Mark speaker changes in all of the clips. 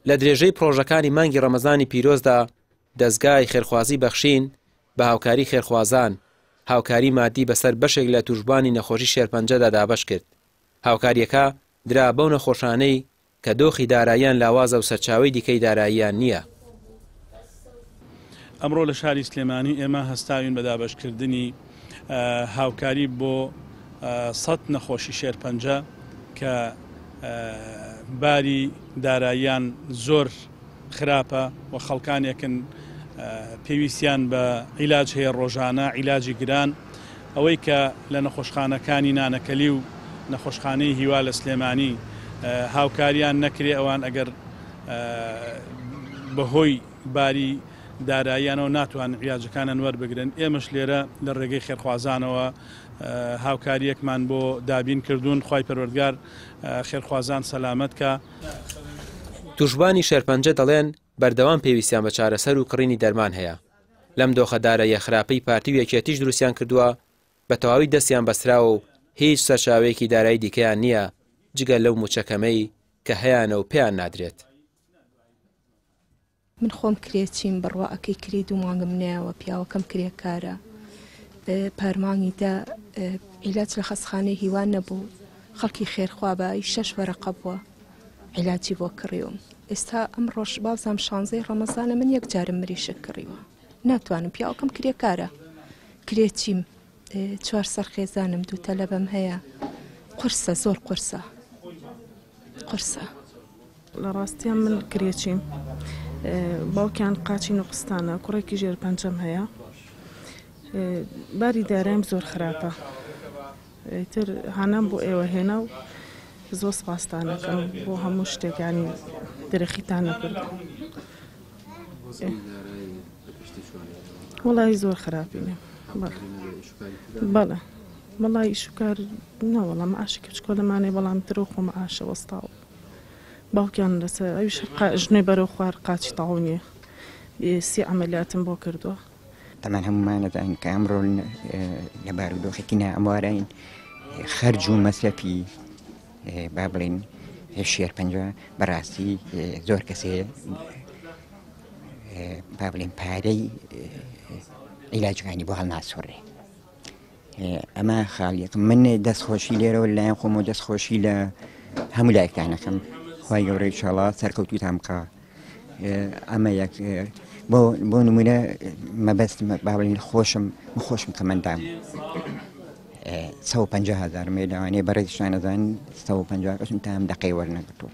Speaker 1: لە درێژەی پڕۆژەکانی مانگی ڕەمەزانی پیرۆزدا، دەزگای خێرخوازی بەخشین بە هاوکاری خێرخوازان، هاوکاری مادی بەسەر بەشێک لە تووشبووانی نەخۆشی شێرپەنجەدا دابەشکرد. هاوکارییەکە درا بەو نەخۆشانەی کە دۆخی داراییان لاوازە و سەرچاوەی دیکەی داراییان نییە.
Speaker 2: ئەمڕۆ لە شاری سلێمانی ئێمە هەستاوین بە دابەشکردنی هاوکاری بۆ سەد نەخۆشی شێرپەنجە کە باری داراییان زۆر خراپە و خەڵکانێکن پێویستیان بە عیلاج هەیە ڕۆژانە عیلاجی گران ئەوەی کە لە نەخۆشخانەکانی نانەکەلی و نەخۆشخانەی هیوا لە سلێمانی هاوکاریان نەکرێ ئەوان ئەگەر بەهۆی باری داراییانەوە ناتوانن عیلاجەکانیان وەربگرن ئێمەش لێرە لە ڕێگەی خێرخوازانەوە هاوکاریەکمان بۆ دابین کردوون خوای پەروەردگار خێرخوازان سەلامەت کا.
Speaker 1: تووشبوانی شێرپەنجە دەڵێن، بەردەوام پێویستیان بە چارەسەر و کڕینی دەرمان هەیە، لەم دۆخە داراییە خراپەی پارتی و یەکێتیش دروستیان کردووە، بە تەواوی دەستیان بەستراوە و هیچ سەرچاوەیەکی دارایی دیکەیان نییە جگە لەو مووچە کەمەی کە هەیانە و پێیان نادرێت.
Speaker 3: من خۆم کرێچیم بڕوا ئەکەی کرێی دوو مانگم نەیاوە پیاوەکەم کرێکارە پار مانگی دا عیلاج لە خەستخانەی هیوا نەبوو خەڵکی خێرخوا بە شەش وەرەقە بووە عیلاجی بۆ کڕیوم ئێستا ئەم ڕۆژ بازام شانزەی ڕەمەزانە من یەک جارم مریشک کڕیوە ناتوانم پیاوەکەم کرێکارە کرێچیم چوار سەر خێزانم دوو تەلەبەم هەیە قورسە زۆر قورسە قورسە.
Speaker 4: لە ڕاستیا من کرێچیم باوکیان قاچی نوقستانە کوڕێکی ژێر پەنجەم هەیە باری دارایم زۆر خراپە ئیتر هانام بۆ ئێوە هێنا و زۆر سپاستانەکەم بۆ هەموو شتێکانی درەخیتان نەکرد وڵی زۆر خراپینە بەڵێ وەڵای ئیشوکار نەوەڵا معاشێکی بچکۆلەمانەیە بەڵام تر و خۆ معاشە وەستاوە باوکیان لەسەر ئەویش ژنێ بەرەو خوار قاچی تەواو نییە سی عەمەلیاتم بۆ کردووە.
Speaker 5: تەمان هەموومان ئەزانین کە ئەمڕۆ لە بارودۆخێکی نائەموارین خەرج و مەسرەفی با بڵین شێرپەنجە بەڕاستی زۆر کەسێ با بڵێن پارەی عیلاجەکانی بۆ هەڵناسۆڕێ ئەمە خاڵیەکە من دەستخۆشی لێرەوە لەلایەن خۆم و دەستخۆشی لە هەموو لایەکتانەکەم خی گەورەی شڵا سەرکەوتوتان بکە ئەمە یەک بۆ بۆ نمونە مەبەست باڵین خۆشم خۆشم کە مندام 150 هزار مێ لەوانەیە بەڕێزیشان ئەزان 150 کەسم تا ئەم دەقەی وەرنەگرتووە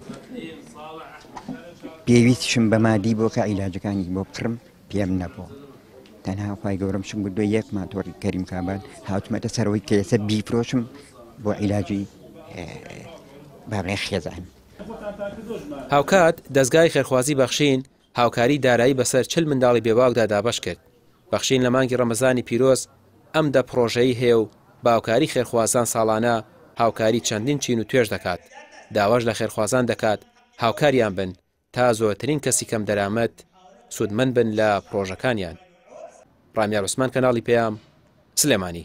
Speaker 5: پێویستشم بە مادی بۆ کە عیلاجەکانی بۆ بکڕم پێم نەبوو تەنها خوای گەورەم شم بردووە یەک ماتۆڕی کەریم کابان هاتومەتە سەرەوەی کە ئێستا بیفرۆشم بۆ عیلاجی بابلێن خێزان.
Speaker 1: هاوکات دەزگای خێرخوازی بەخشین هاوکاری دارایی بەسەر 40 منداڵی بێباوکدا دابەش کرد. بەخشین لە مانگی ڕەمەزانی پیرۆز ئەم دە پڕۆژەی هەیە و بە هاوکاری خێرخوازان ساڵانە هاوکاری چەندین چین و توێژ دەکات، داواش لە خێرخوازان دەکات هاوکاریان بن تا زۆرترین کەسی کەمدەرامەت سوودمەند بن لە پڕۆژەکانیان. ڕامیار عوسمان کەناڵی پەیام، سلێمانی.